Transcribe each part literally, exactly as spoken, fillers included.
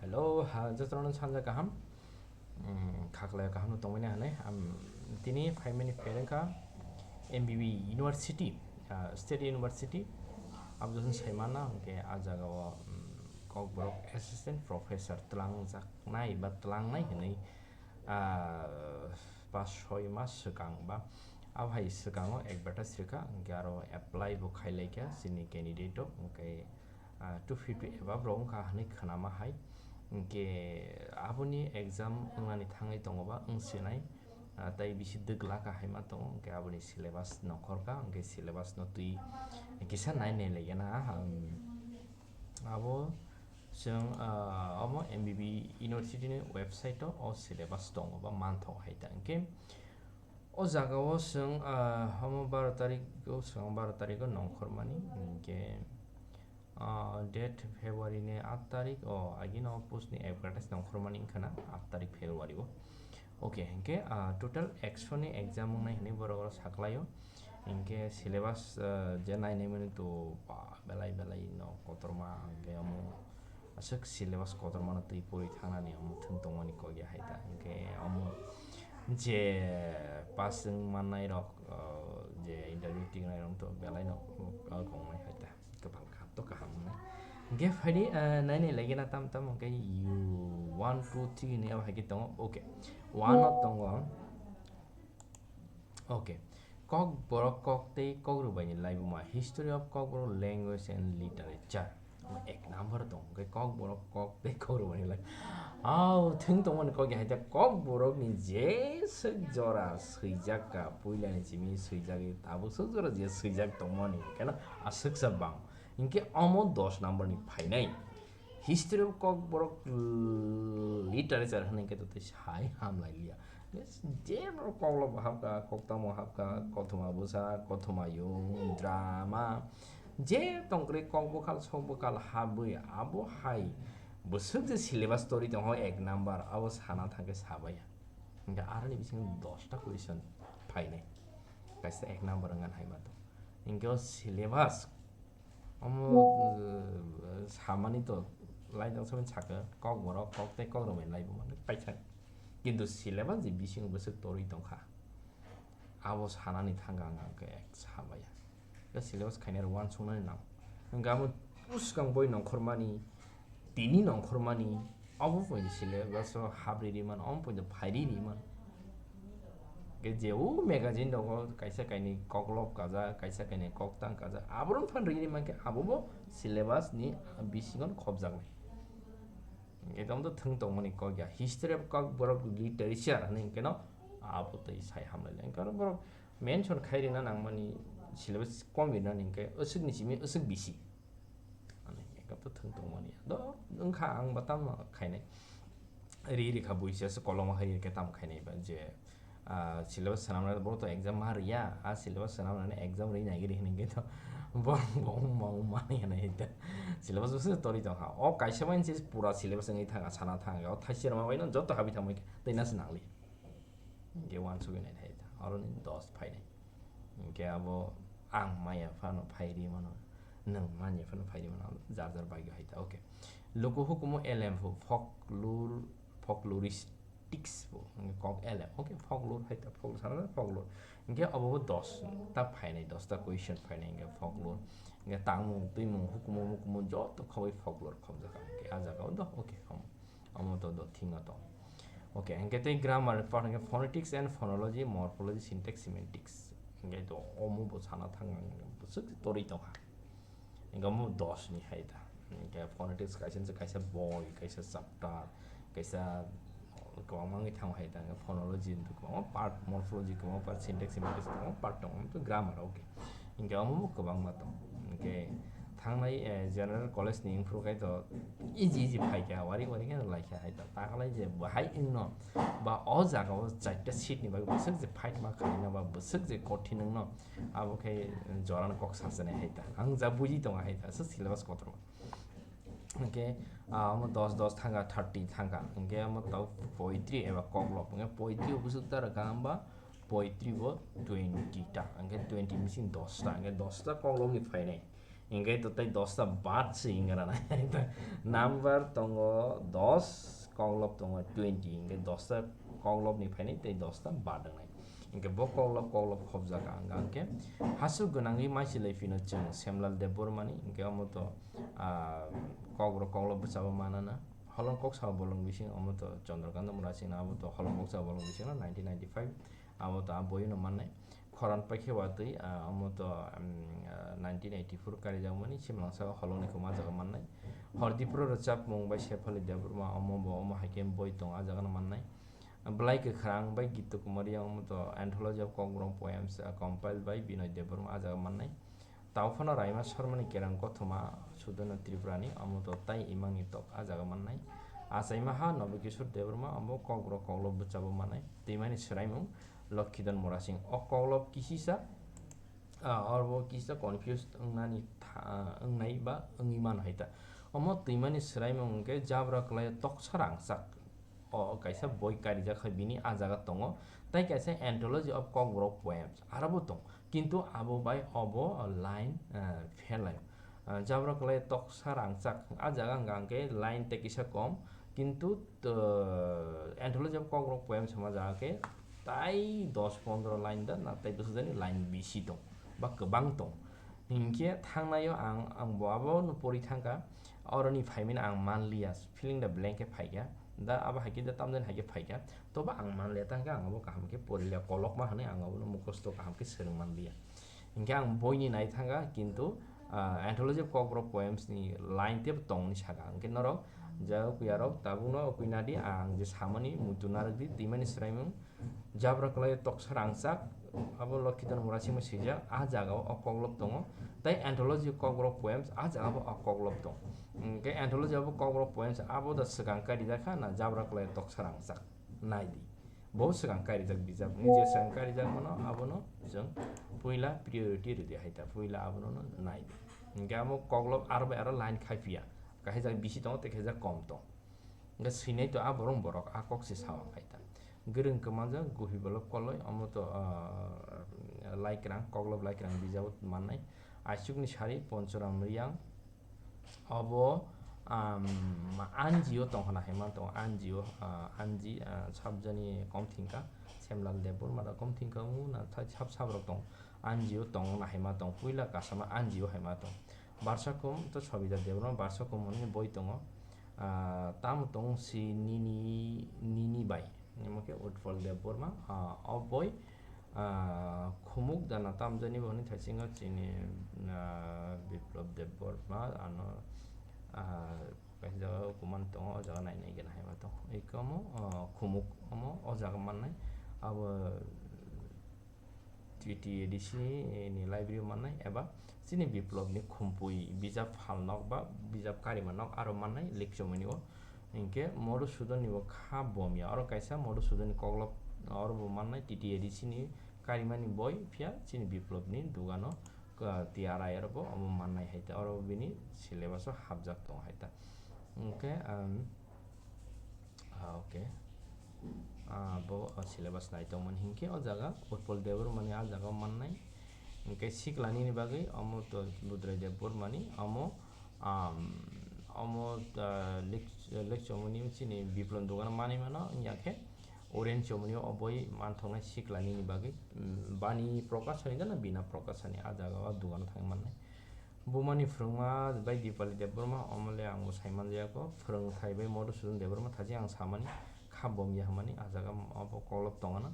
Hello, ha, jotono sanja kaham. Hmm, khaklai kaham no tongmani hanai. Am, tini phaimani pherengkha M B B University, ah, State University. Abdul Saimana, hwnkhe a jagao, hmm, Kokborok Assistant Professor twlangjaknai ba twlangnai hinwi, ah, pas soi mas swkang ba, abo hai swkango advertise rwkha, hwnkhe aro apply bo khailaikha chini candidate rok, hwnkhe, ah, two fifty above rok wngkha hinwi khwnama hai, hwnkhe aboni exam wngnani thangwi tongo ba wngsinai, ah, tei bisi dwglaka hai ma tongo, hwnkhe aboni syllabus nongkhorkha, hwnkhe syllabus no twi kisa nai nai laiya na, ah, abo chwng, ah, omo M B B University ni website o o syllabus tongo ba manthok hai ta. Hwnkhe o jaga o chwng, ah, omo baro tarik o, chwng baro tarik o nongkhormani, hwnkhe, ah, date February ni aat tarik o, agini o post ni advertise nongkhormani wngkha na aat tarik February o. Okay, hwnkhe, ah, total ekso ni exam wngnai hinwi borok oro saklaio. Hwnkhe syllabus, ah, je nainai mani to, ba, belai belai no kotorma, hwnkhe omo aswk syllabus kotorma no twi pori thangnani omo thwng tongmani kok ya hai ta. Hwnkhe omo je pass wng mannai rok, ah, je interview tingnai rok to belai no, ah, kongnai hai ta. Kwpal kha to kaham wngnai. Hwnkhe phaidi, ah, nainai lagi na tam tam hwnkhe you one, two, three hinwi abo hai khe tongo. Okay. One o tongo. Okay. Kokborok kok tei kokrwbaini laibuma, History of Kokborok Language and Literature. Omo ek number tong, hwnkhe Kokborok kok tei kokrwbaini lai. Au, thwng tongmani kok ya hai ta, Kokborokni je swk jora swijak ka, puilani simi swijagwi tabuk swk jora je swijak tongmani, hwnkhe no aswksa bang. Hwnkhe omo dos number ni phainai. History of Kokborok literature hwnwi khe to tei sai hamlai liya. Je borok koklop hapkha, koktamo hapkha, kothoma bwsa, kothoma yung, drama, je tongkwrwi kok bwkhal, sok bwkhal habwi abo hai bwswk je syllabus tori tongkha ek number, abo sana thangkhe sabaiya. Hwnkhe aroni bisingo dosta question phainai. Kaisa ek number wngkha hai ma to. Hwnkhe o syllabus Omo, uh, samani to laidang samani sakha, Kokborok kok tei kokrwbaini laibuma paithak. Kintu syllabus ni bisingo bwswk torwi tongkha. Abo sanani thangkha ang khe ek sabaiya. Khe syllabus khainai rok uansuknani nang. Hwnkhe abo bwskang boi nongkhormani, tini nongkhormani, Obo poito syllabus o habri rimano, omo poito phairi rimano. Hwnkhe je o magazine rogo kaisa kainwi koklop kajak, kaisa kainwi koktang kajak, aborok phan ri rimankhe abobo syllabus ni bisingo khobjaknai. Hwnkhe tamo to thwng tongmani kok ya, History of Kokborok Literature hwnwi hwnkhe no abo twi sai hamlailai. Hwnkhe oro borok mention khai rina nangmani syllabus kom rinani hwnkhe aswk ni simi aswk bisi. Ani ekap to thwng tongmani. Do wngkha ang ba tamo khainai. Ri ri kha buisi aswk koloma hai khe tamo khainai ba je, ah, syllabus swnamnai borok to exam ma riya, a syllabus swnamnai exam ri nai ri hinwi khe to borok bo wngma wngma hinwi hinwi ta. Syllabus bo se tori tong kha. O kaisa bai se pura syllabus wngwi thang, sana thang. O thaisi rwma bai no joto habwi thangbai khe tei na se nangli. Hwnkhe uansugwi naithai ta. Oro ni dos phainai. Hwnkhe abo ang maya phano phai ri mano, nwng manya phano phai ri mano, jar jar bai hai ta. Okay. Luku hukumu elem phu folklore, folkloristics bo, hwnkhe kok elem. Okay, folklore hai ta, folklore sana folklore. Hwnkhe abo bo dos ta phainai, dos ta question phainai hwnkhe folklore. Hwnkhe tangmung, twimung, hukumu, mukumu joto khobwi folklore khobjak ang. Hwnkhe a jaga o do, okay, khamo. Omo to do thing no tong. Okay, hwnkhe tei grammar part hwnkhe phonetics and phonology, morphology, syntax, semantics. Hwnkhe to omo bo sana thang ang bwswk torwi tong kha. Hwnkhe omo dos ni hai ta. Hwnkhe phonetics kaisa se kaisa boi, kaisa chapter, kaisa kwbangma wngwi thango hai ta. Hwnkhe phonology kwbangma part, morphology kwbangma part, syntax, semantics kwbangma part tongo. Omo to grammar, okay. Hwnkhe omo bo kwbangma tong. Hwnkhe thangnai, eh, general college ni wngphuru khai to easy easy phai kha, wari wari khe lai kha hai to. Taklai je bahai wngno ba o jaga o charta seat ni bagwi bwswk je fight ma khaina ba bwswk je kothin wngno abo khe jora no kok sachinai hai ta. Ang ja buji tongo hai ta, aswk syllabus kotorma. Hwnkhe, ah, omo dos dos thangkha, thirty thangkha. Hwnkhe omo to poetry eba koklop. Hwnkhe poetry o bwswk ta rwkha hwnba poetry bo twenty ta, hwnkhe twenty bising dos ta, hwnkhe dos ta koklopni phainai. Hingke to tei dosta bad se hingra na. Number tongo dos, koklop tongo twenty, hingke dosta koklop ni phainai tei dosta bad wngnai. Hingke bo koklop, koklop khobjak ang, hingke hasuk gwnangwi maisilai phino chwng Semlal Debbarmani, hingke omo to, ah, kokrok koklop bwsabo manana. Holong kok sabo bolong bising omo to Chandrakanta Murasing abo to holong kok sabo bolong bising nineteen ninety-five abo to a boyno mannai. Khoran paikhe watwi, ah, omo to, um, ah, nineteen eighty-four karijakmani, Simlangsa holongni kwma jaga mannai. Hordipro rwchapmung bai Sefali Debbarma, omo bo, omo hai khe boi tongo, ah jagano mannai. Belai kwkhrang bai Gito Kumariya, omo to Anthology of Kokborok Poems, ah, compiled by Binoy Debbarma, ah jaga mannai. Tauphano Raima Sharmani Kerang Kothoma, Sudana Tripurani, omo to Tai Imangni Tok, ah jaga mannai. Achaimaha Nobi Kishore Debbarma, omo Kokborok Koklop bwchabo mannai. Twimani swraimung, Lokhidon Murasing. O koklop kisisa, ah, oro bo kisa confused wngnani tha-, wngnai ba wngwi mano hai ta. Omo twimani swraimung hwnkhe Jabra Kwlai Toksa Rangchak. O kaisa boi karijak hai bini ah jaga tongo. Tai kaisa Anthology of Kokborok Poems aro bo tong. Kintu abo bai obo line, ah, phelai. Ah, Jabra Kwlai Toksa Rangchak ah jaga hwnkha hwnkhe line tei kisa kom. Kintu, uh, Anthology of Kokborok Poems hwnma jaga khe tai dos pondro line da na tai bwsajani line bisi tong ba kwbang tong. Hinkhe thangnaio ang, ang bo abono pori thangkha, oroni phaimani ang manliya, feeling da blank khe phaikha, da abo hai khe da tamjani hai khe phaikha, tobo ang manliya tangkhe ang abo kaham khe porilia kolokma hwnwi ang abono mukhosto kaham khe swrwng manliya. Hinkhe ang boini nai thangkha, kintu, ah, Anthology of Kokborok Poems ni line tebo tongni saka. Hinkhe norok, jagao kuyarok, tabukno ukui nadi, ang je samani muitu narwkdi, twimani swraimung, Jabra Kwlai Toksa Rangchak, abo Lokhidon Murasingma swijak, ah jagao o koklop tongo. Tai Anthology of Kokborok Poems, ah jagao o koklop tong. Hinkhe Anthology of Kokborok Poems, abo da swkang kairijak kha na Jabra Kwlai Toksa Rangchak. Naidi. Bo swkang kairijak bijap. Ni je swkang kairijak mano, abono chwng puila priority rwdi hai ta. Puila abono no naidi. Hinkhe amo koklop aro bai aro line khai phiya. Kaisa bisi tongo, tei kaisa kom tong. Hinkhe swinai to a borok borok a kok se sao hai ta. Gwrwng kwmanjak, guhi bolop koloi, omo to, ah, laikrang, koklop laikrang bijabo mannai. Aisukni sari, Ponchoram Riyang, Obo, um, Anji o tong hwnna hai man tongo, Anji o, ah, Anji, ah, sabjani kom thingkha, Semlal Debbarma da kom thingkha, wngna thai sab sab rok tong, Anji o tong hwnna hai ma tong, puila kasama Anji o hai ma tong. Barsa kom to Sobida Debbarma, barsa kom hwnwi boi tongo, ah, tamo tong si nini, nini bai. Omo khe Utpal Debbarma, ah, o boi, ah, khumuk dana tamjani bo hwnwi thaisingo chini, ah, Biplab Debbarma, ano, ah, kaisa jaga kuman tongo, o jaga nai nai gana hai ma tongo. Eko omo, ah, khumuk omo o jaga mannai, abo T T A D C ni library o mannai, eba chini Biplab ni khumpui bijap phalnok ba bijap karima nok aro mannai Likchomoni o. Hinkhe Modhusudan ni bo kha bomya, oro kaisa Modhusudan ni koklop oro bo mannai T T A D C ni karimani boi, phiya chini Biplab ni dugano, ah, T R I oro bo omo mannai hai ta, oro bini syllabus o hapjak tongo hai ta. Hinkhe, um, Ah, okay. Ah, bo, ah, syllabus nai tongmani hinkhe o jaga Utpal Debbarmani ah jaga o mannai. Hinkhe sikla nini bagwi omo to Budrai Debbarmani omo, um, omo, ah, lek-, Lekchomoni chini Biplab dugano manwi mano, wngya khe Oren Chomoni o boi manthoknai sikla nini bagwi, um, Bani Prokasani da na Bina Prokasani ah jaga o dugano thangwi mannai. Bumani phwrwngma bai Dipali Debbarma, omo le ang bo sai manjaya kho. Phwrwngthai bai Madhusudan Debbarma, thachi ang samani kha bomya hwnmani, ah jaga abo koklop tongana.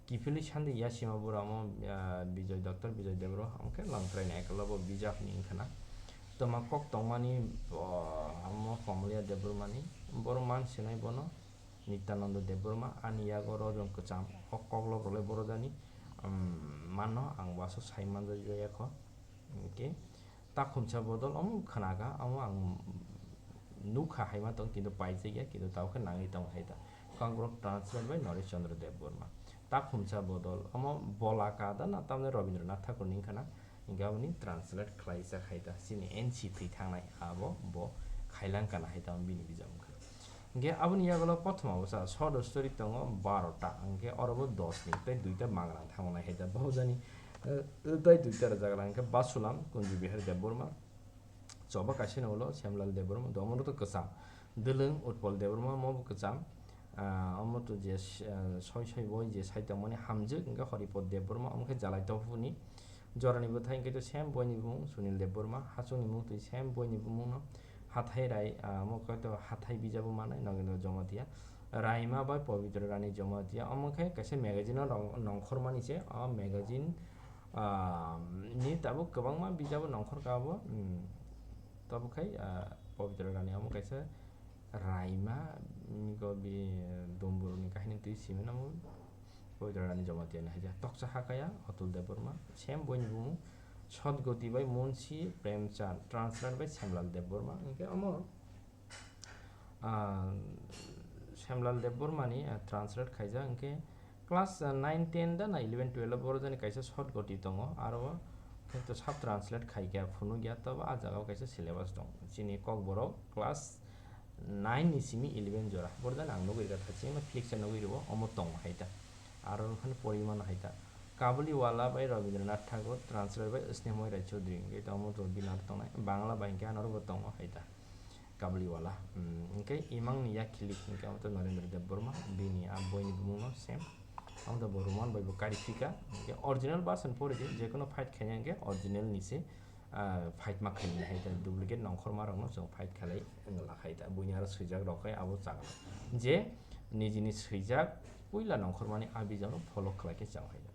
Kiphilwi sandi yasima bura omo, ah, Bijoy, Doctor Bijoy Debbarma, omo khe Langtrai ni ekla bo bijap ni wngkhana. Twma kok tongmani, bo, omo Komoliya Debbarmani, borok man sinai bono Nityananda Debbarma, ani yago Rojong Kwcham, o koklop rok le borok jani, um, mano ang bo aswk sai manjaya kho. Hinkhe takhumsa bodol omo khwnaga, omo ang nukha hai ma tong, kintu paijak ya, kintu tabukhe nangwi tong hai ta. Kokborok translate by Noresh Chandra Debbarma. Takhumsa bodol omo Bolaka da na tamni Rabindranath Thakur ni wngkhana, hinkhe aboni translate khlaijak hai ta. Chini N C thwi thangnai abo bo khailang kana hai ta bini bijap wngkha. Hinkhe aboni yagulo kothoma bwsa short story tongo barota, hinkhe oro bo dos ni tei duita mangra thango nai hai ta. Bahujani, eh, tei duita rwjagra hinkhe Basulam, Kunju Bihari Debbarma, Choba kaisa ni ulo Shyamlal Debbarma, do omo to kwcham. Dwlwng Utpal Debbarma, omo bo kwcham. Ah, omo to je, ah, soi soi boi je sai tongmani Hamjwk, hwnkhe Haripad Debbarma, omo khe Jalai Tophoni. Jorani bwthai hwnkhe to same boini bumung Sunil Debbarma, hachukni mung twi same boini bumungno Hathai Rai, ah, omo khe to Hathai bijabo manai Nagendra Jamatia. Raima bai Pabitra Rani Jamatia, omo khe kaisa magazine-o nong-, nongkhormani se, o magazine, ah, ni tabuk kwbangma bijabo nongkhor ka bo, hmm, tabuk khai, ah, Pabitra Rani omo kaisa Raima, nini ko bi Dumburuni kahini twi simi namo. Pabitra Rani Jamatia ni haja. Toksa Hakaya, Atul Debbarma, same boini bumung, Sotgoti bai Munshi Premchand, translate bai Shyamlal Debbarma. Hwnkhe omo, ah, Shyamlal Debbarma ni, ah, translate khaijak, hwnkhe class, ah, nine ten da na eleven twelve oro jani kaisa Sotgoti tongo, aro khe to sab translate khaikha, phunukya, tobo ah jaga o kaisa syllabus tong. Chini Kokborok class nine ni simi eleven jora. Borok jani ang nugwi rwkha, thachingno flix-o nugwi rwo, omo tongo hai ta. Aro rwphani porimano hai ta. Kabuliwala bai Rabindranath Tagore, translate bai Snehomoy Raichaudhury, hwnkhe to omo to bini aro tongnai. Bangla bai hwnkhe ano bo tongo hai ta. Kabuliwala. Hmm, hwnkhe Imangni Yakhilik, hwnkhe omo to Narendra Debbarma, bini a boini bumungno same. Omo to bo Roman bai bo kari phika, hwnkhe original version pori di, jekono fight khaina hwnkhe original ni se. Ah, fight ma khaini hai ta, duplicate nongkhorma rokno chwng fight khalai wngla khai ta, buini aro swijak rok khai abo chakla je nijini swijak puila nongkhormani a bijapno follow khlai khe chao hai ta.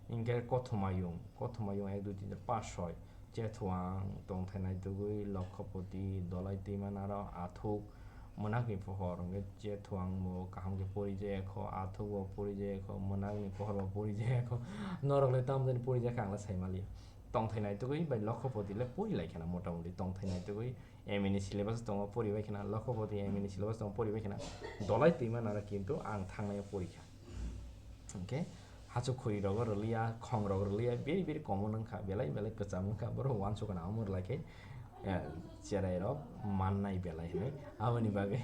Hinkhe Kothomayung, Kothomayung ek, dui, tin, char, panch, soi, Chethuang, Tongthai Naitugwi, Lokhopoti, Dolai Twimanaro, Athuk, Mwnakni Pohor, hinkhe Chethuang bo kaham khe pori jaya kho, Athuk bo pori jaya kho, Mwnakni Pohor bo pori jaya kho, norok le tamjani pori jaya khe ang le sai maliya. Tongthai Naitugwi bai Lokhopoti le pori lai khana, mota moti Tongthai Naitugwi M A ni syllabus tongo, pori bai khana, Lokhopoti M A ni syllabus tongo, pori bai khana, Dolai Twimanaro kintu ang thangnai pori kha. Hwnkhe hachuk khuri rogo rwliya, khong rok rwliya, beri beri common wngkha, belai belai kwcham wngkha, borok uansukgwi nang mur lai khe, eh, cherai rok mannai belai hinwi. Aboni bagwi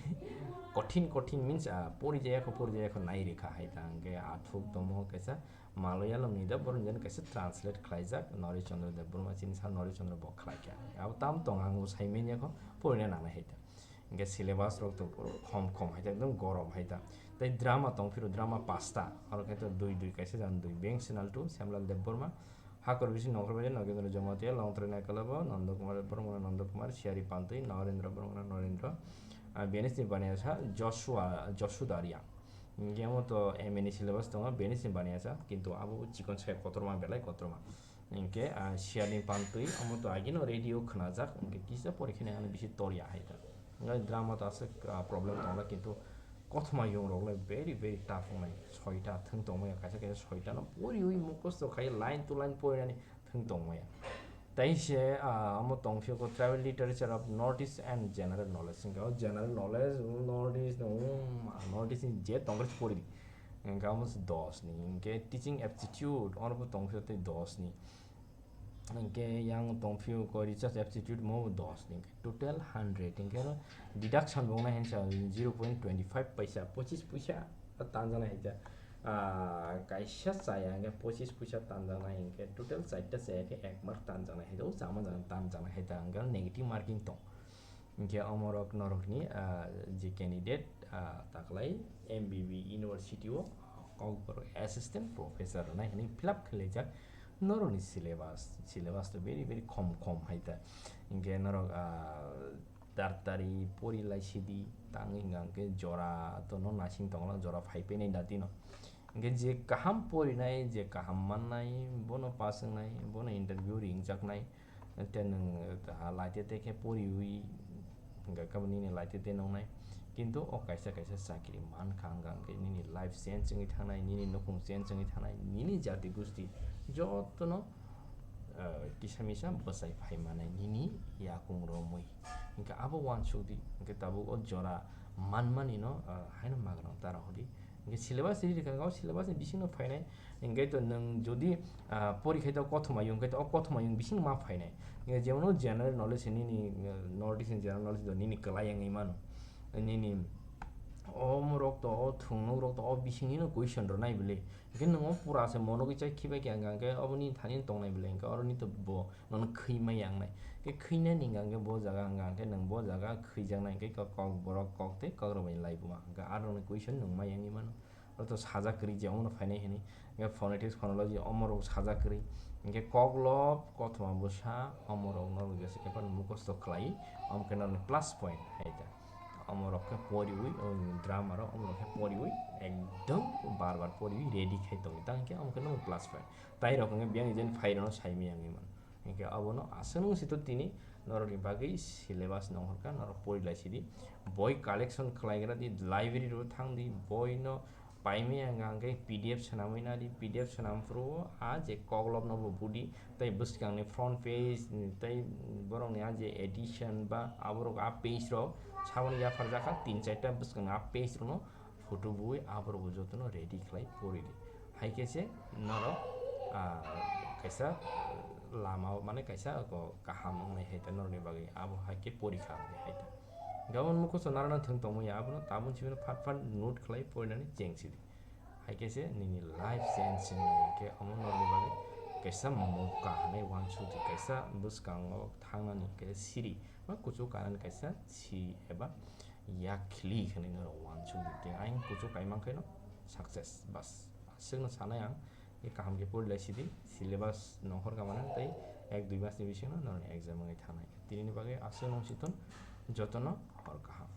kothin kothin means, ah, pori jaya kho, pori jaya kho nai rikha hai ta, hwnkhe Athuk tomo kaisa Malayalam ni da borok ni kaisa translate khlaijak Noresh Chandra Debbarma, chini sir Noresh Chandra bo khlaikha. Abo tam tong ang bo sai manya kho porina nangnai hai ta. Hingke syllabus rok to khom khom hai ta, ekdom gorom hai ta. Tei drama tong phiro, drama pasta, oro khe to dui dui kaisa jan dui, Beng Sinaltu, Shyamlal Debbarma, Hakor Bising Nongkhor Bajar, Nagendra Jamatia, Longtrai Naikalabo, Nanda Kumar Debbarma, Nanda Kumar, Siyari Pantwi, Narendra Debbarma, Narendra, ah, Benisni Baniasa, Joshua, Joshua Daria. Hingke omo to M A ni syllabus tongo, beni se baniya sa, kintu abo chikon sai kotorma belai kotorma. Hingke, ah, siyani pantwi omo to agino radio khnajak, hingke kisa pore kheno ano bisi torya hai ta. Hingke drama to aswk, ah, problem tongo, kintu kothoma yung rok le very, very tough wngnai. Soita thwng tongmaya, kaisa kaisa soita no poriwi mukhosto khai line to line porinani thwng tongmaya. Tei se, ah, omo tongphio ko Tribal Literature of North East and General Knowledge. Hingke o General Knowledge, North East, um, North East ni je tongkhe se pori di. Hingke omo se dos ni. Hingke Teaching Aptitude, ono bo tongphio tei dos ni. Hingke yang tongphio ko Research Aptitude, mo bo dos ni. Hingke total hundred. Hingke oro deduction bo wngnai hinsa zero point twenty five paisa, pochis puisa tanjana hinsa. Ah, kaisa chaya hingke pochis puisa tanjaknai hingke total charta chaya khe ek mark tanjaknai hai, o chama jana tanjaknai hai ta hingke negative marking tong. Hingke omorok norokni, ah, je candidate, ah, taklai M B B University o Kokborok assistant professor rwnai hinwi fill up khlaijak norokni syllabus, syllabus to very, very khom khom hai ta. Hingke norok, ah, Dartari pori lai sidi, tang hingka hingke jora to no nasing tongla, jora phai penai dati no. Hingke je kaham porinai, je kaham mannai, bono pass wngnai, bono interview ringjaknai, te nwng, ah, laite te khe poriwi, hingka khe nini laite te nongnai. Kintu o kaisa kaisa chakri mankha hingka hingke nini life change wngwi thangnai, nini nukhung change wngwi thangnai, nini jati gusti jotono ah, kisa misa bwsai phai manai nini yakung romwi. Hingke abo uansuk di, hingke tabuk o jora manmani no, ah, haino magrang tara hodi. Hingke syllabus riri kha, o syllabus ni bisingno phainai, hingke to nwng jodi, ah, pori khai to kothoma yung, hingke to o kothoma yung bising ma phainai. Hingke jemon o general knowledge nini, ah, North East ni general knowledge do nini kwlai wngwi mano. Nini omorok to, o thungnok rok to, o bisingni no question rwnai bwle. Hwnkhe nwng o pura se monogwi chai khibai khe hwnka hwnkhe oboni thani tongnai bwle, hwnkhe oroni to bo nono khwi maya wngnai. Hwnkhe khwinani hwnka hwnkhe bo jaga hwnka hwnkhe nwng bo jaga khwijaknai hwnkhe kok, kok borok kok tei kok rok bai laibuma. Hwnkhe aroni question nwng maya wngwi mano. Oro to sajak kwrwi je omono phainai hwnwi. Hwnkhe phonetics, phonology omorok sajak kwrwi. Hwnkhe koklop, kothoma bwsa omorok norok jesa khe phano mukhosto khlai, omo khe norokni plus point hai da. Omorok khe poriwi, o drama rok omorok khe poriwi, ekdom bar bar poriwi ready khai tongo. Tang khe omo khe norokni plus point. Tai rok hwnkhe biyang jen phai rokno sai maya wngwi mano. Hwnkhe abono aswk nung sito tini norokni bagwi syllabus nongkhorkha, norok pori lai sidi. Boi collection khlaigra di, library ro thang di, boi no paimaya hwnka hwnkhe P D F swnamwi na di, P D F swnam phuru o a je koklop no bo budi, tei bwskangni front page, tei borokni a je edition ba aborok a page rok saboni yapharjakha, tin charta bwskangni a page rokno photo bui aborok bo jotono ready khlai pori di. Hai khe se norok, ah, kaisa lama, mane kaisa ko kaham wngnai hai ta norokni bagwi, abo hai khe porikha wngnai hai ta. Gabon mukhusto narwkna thwng tongmani abono tabun sibino phat phat note khlai porinani cheng sidi. Hai khe se nini life change wngmani khe omo norokni bagwi kaisa moka hinwi uansuk di, kaisa bwskango thangnani kaisa siri ba kuchuk kanani kaisa si eba yak khili hinwi norok uansuk di. Tei ayang kuchuk kai mankheno success, bas. Aswkno sanai ang, je kaham khe pori lai sidi, syllabus nongkhor kha mano tei ek dui masni bisingo norokni exam wngwi thangnai. Tinini bagwi aswk nung si thun, jotono hor kaham.